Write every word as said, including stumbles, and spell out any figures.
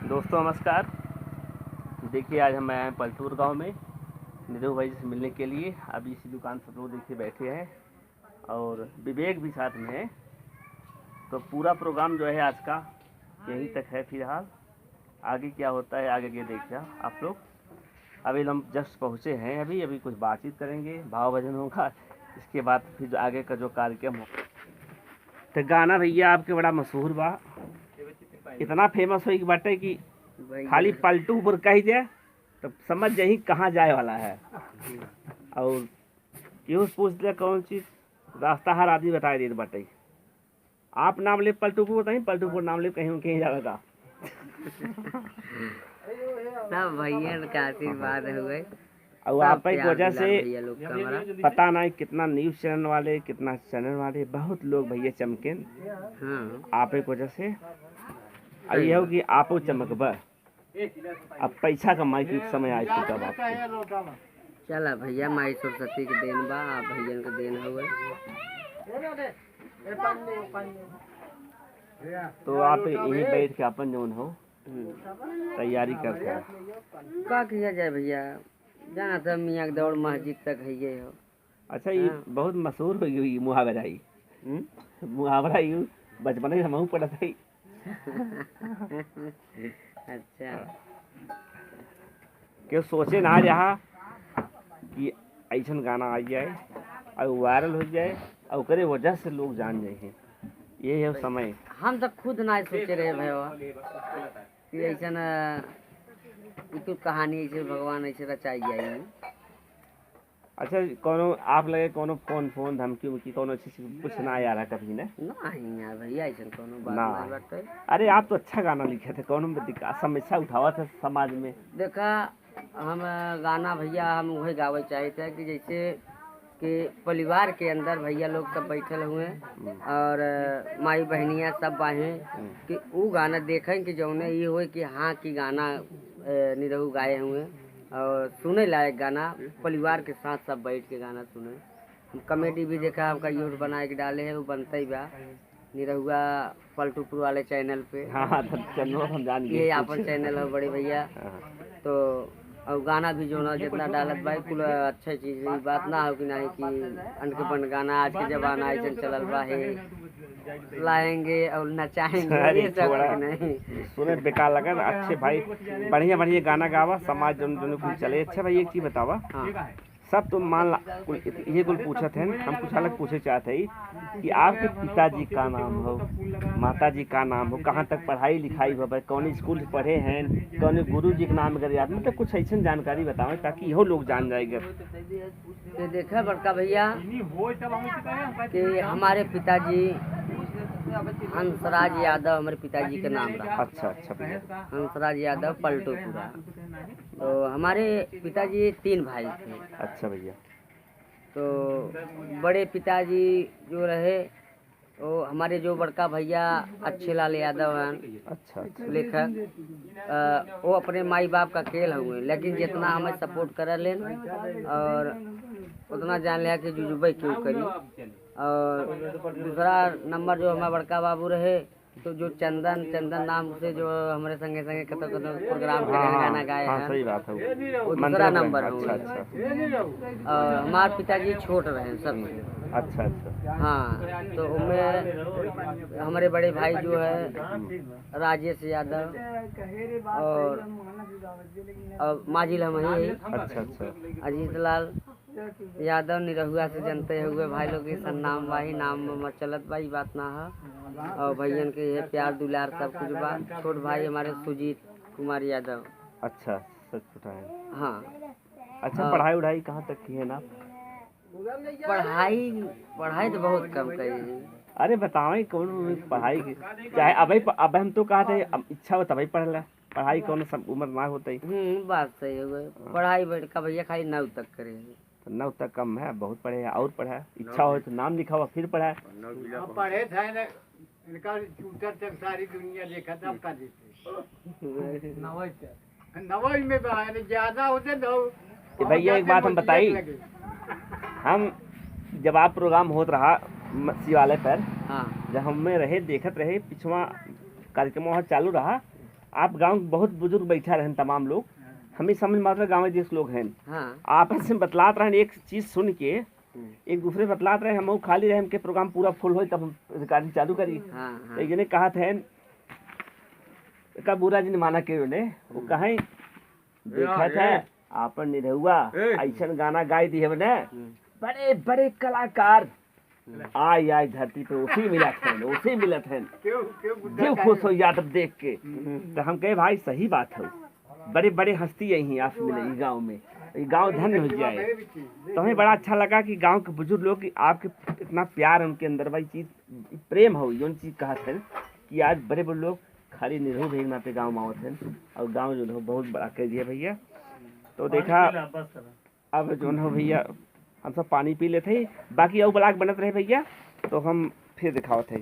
दोस्तों नमस्कार। देखिए, आज हम आए हैं पलटूर गांव में निरहू भाई जी से मिलने के लिए। अभी इसी दुकान पर लोग, देखिए, बैठे हैं और विवेक भी साथ में है। तो पूरा प्रोग्राम जो है आज का यहीं तक है फिलहाल। आगे क्या होता है, आगे, आगे देखिए आप लोग। अभी हम जस्ट पहुँचे हैं, अभी, अभी कुछ बातचीत करेंगे, भाव भजन होगा, इसके बाद फिर आगे का जो कार्यक्रम हो। तो गाना भैया आपके बड़ा मशहूर बा, इतना फेमस हो कि बाटे कि भैया। खाली पलटू पर कह दे तो समझ जाही कहाँ जाए वाला है। और केहू से पूछ ले कौन चीज, रास्ता हर आदमी बताए देत बाटे। आप नाम ले पलटू पर, बताई, पलटू पर नाम ले कहीं, कहीं जावे का। सब भैया का आशीर्वाद हुए। और सब आप एक प्यार वजह दुलार से भैया लोग का हमरा। पता नहीं कितना न्यूज़ चैनल वाले, कितना चैनल वाले, बहुत लोग भैया चमकेन। हाँ। आप एक वजह से। और सही ये हो बात। कि आपो चमकबा। अब पैसा कमाए के समय आ चुका बा आपके। चला भैया, माई सरस्वती के देन बा, आप भैयन के देन हवे। तो आप यहीं बैठ के अपन जौन हो हम्म। तैयारी करते हैं। का किया जाए भैया, जाना था मियाँ के दौड़ मस्जिद तक है ये हो। अच्छा, ये हाँ। बहुत मशहूर हो गई मुहावरा ही। हम्म? मुहावरा ही बचपन में हमहू पढ़त हई। अच्छा। केहू सोचे ना रहा कि ऐसन गाना आ जाए और वायरल हो जाए और ओकरे वजह से लोग जान जाए हैं। ये है समय। हम तो खुद ना सोचे रहे भैया कि ऐसन, अ, ई कुल कहानी ऐसे भगवान ऐसे रचाई जाए। अच्छा, कोनो आप लगे कोनो फोन, फोन धमकी उमकी कोनो चीज कुछ ना आया रहा कभी ने? नहीं यार भैया, ऐसन कोनो बात ना। नहीं बाटे। अरे, आप तो अच्छा गाना लिखे थे, कोनो में दिक्कत, समस्या उठावा था समाज में? देखा, हम गाना भैया हम वही गावे चाहे थे कि जैसे कि परिवार के अंदर भैया लोग सब बैठल हुए हम्म। और माई बहनिया सब बाहें हम्म। कि ऊ गाना देखें कि जौने ये होए कि हाँ कि गाना, ए, निरहू गाए हुए। और सुने लायक गाना, परिवार के साथ सब बैठ के गाना सुने। हम कॉमेडी भी देखा, हमका यूट्यूब बनाए के डाले है, वो बनते ही बा निरहुआ पलटूपुर वाले चैनल पे। हाँ, हाँ, तो चैनल हम जान गए, ये आपन कुछ। चैनल है बड़े भैया। हाँ। तो और गाना भी जो ना जितना डालत बा, कुल अच्छे चीज, ई बात ना हो कि नहीं कि अनके बन गाना, आज के जमाना ऐसन चलल बा है। लाएंगे और नचाएंगे, अरे ये सब छोड़ा। कुछ नहीं। सुने बेकार लगा ना, अच्छे भाई, बढ़िया बढ़िया गाना गावा, समाज जन जन कुल चले। अच्छा भाई, एक चीज बतावा, हाँ। सब तो मान ला, कुल इत-, ये कुल पूछत हैं, हम कुछ अलग पूछे चाहत हई कि आपके पिताजी का नाम हो, माताजी का नाम हो, कहाँ तक पढ़ाई लिखाई हो, कौन स्कूल से पढ़े हैं, कौन गुरु जी के नाम अगर याद, मतलब कुछ ऐसन जानकारी बतावें ताकि इहो लोग जान जाए अगर। ये देखा बड़का भैया कि हमारे पिताजी हंसराज यादव हमारे पिताजी के नाम रहा। अच्छा, अच्छा भैया। हंसराज यादव पलटूपुरा। तो हमारे पिताजी तीन भाई थे। अच्छा भैया। तो बड़े पिताजी जो रहे, वो हमारे जो बड़का भैया अच्छे लाल यादव हैं, अच्छा, अच्छा। लेखक, अ, वो अपने माई बाप का खेल हुए, लेकिन जितना हमें सपोर्ट कर लेन और उतना जान लिया कि जुजुबे क्यों करी। और दूसरा नंबर जो हमारा बड़का बाबू रहे, तो जो चंदन, चंदन नाम से जो हमरे संगे संगे कतौ कतौ प्रोग्राम पे हाँ, गाना गाए हाँ, हैं, सही बात है। वो दूसरा नंबर हुए। अच्छा, अच्छा। और हमारे पिताजी छोट रहे सबसे। अच्छा, अच्छा। हाँ, तो उनमें हमारे बड़े भाई जो है हम्म। राजेश यादव और, और माजिल हम ही। अच्छा, अच्छा। अजीत लाल यादव निरहुआ से जनते हुए भाई लोग, ये सब नाम बा, ही नाम में चलत बा, ई बात ना है। और भैयन के ये प्यार दुलार सब कुछ बा। छोट भाई हमारे सुजीत कुमार यादव। अच्छा, सच पता है। हाँ। अच्छा, हाँ। पढ़ाई वढ़ाई कहाँ तक की है ना? पढ़ाई, पढ़ाई तो बहुत कम करी है। अरे बतावें कौन पढ़ाई की, चाहे अबे प-, अब हम तो कहा थे, अब इच्छा हो तभी पढ़ ले, पढ़ाई कौन सब उम्र ना होते ही। हम्म, बात सही हो गई। हाँ। पढ़ाई बड़का भैया खाली नौ तक करे हैं। तो नौ तक कम है, बहुत पढ़े हैं, और पढ़े, इच्छा हो तो नाम लिखावा, फिर पढ़े। अब पढ़े थे ना, इनका चूतर तक सारी दुनिया देखा था, अब का देते। नवाई तक। नवाई में बा, यानी ज्यादा होते तो ए भैया, एक बात हम बताई, हम जब आप प्रोग्राम होत रहा म-, शिवालय पर, हाँ। जब हम में रहे, देखत रहे, पिछवा कार्यक्रम वहाँ चालू रहा, आप गाँव के बहुत बुजुर्ग बैठा रहन, तमाम लोग, हमें समझ में आवत रहे गाँव देश लोग हैं। हाँ। आपस में बतलात रहन, एक चीज सुन के हम्म। एक दूसरे बतलात रहे, हम खाली रहे, हमके प्रोग्राम पूरा फुल होई तब हम रिकॉर्डिंग चालू करी। हाँ, हाँ। तो एक जने कहत हैं, का बुरा जिन माना के उन्हें, वो हम्म। कहें, देखत है, आपन निरहुआ, ए। ऐसन गाना गाई दिहे बने, हम्म। बड़े बड़े कलाकार, हम्म। आई आई धरती पे उसी मिलत हैं, उसी मिलत हैं। क्यों, क्यों बुद्धा दिल का खुश है? हो जात देख के। हम्म। तो हम कहे, भाई, सही बात है, बड़े बड़े हस्ती आई हैं, आप मिले ई गाँव में, ई गाँव धन्य हो जाए। तो हमें बड़ा अच्छा लगा कि गाँव के बुजुर्ग लोग, कि आपके इतना प्यार उनके अंदर बा, ई चीज, ई प्रेम हो, जौन चीज कहत हैं कि आज बड़े बड़े लोग खाली निरहू भैया के नाते गाँव में आवत हैं और गाँव जो है बहुत बड़ा कर दिया भैया। तो देखा, अब जौन हो भैया, हम सब पानी पी लेते हैं, बाकी और ब्लॉग बनत रहे भैया, तो हम फिर दिखावत है।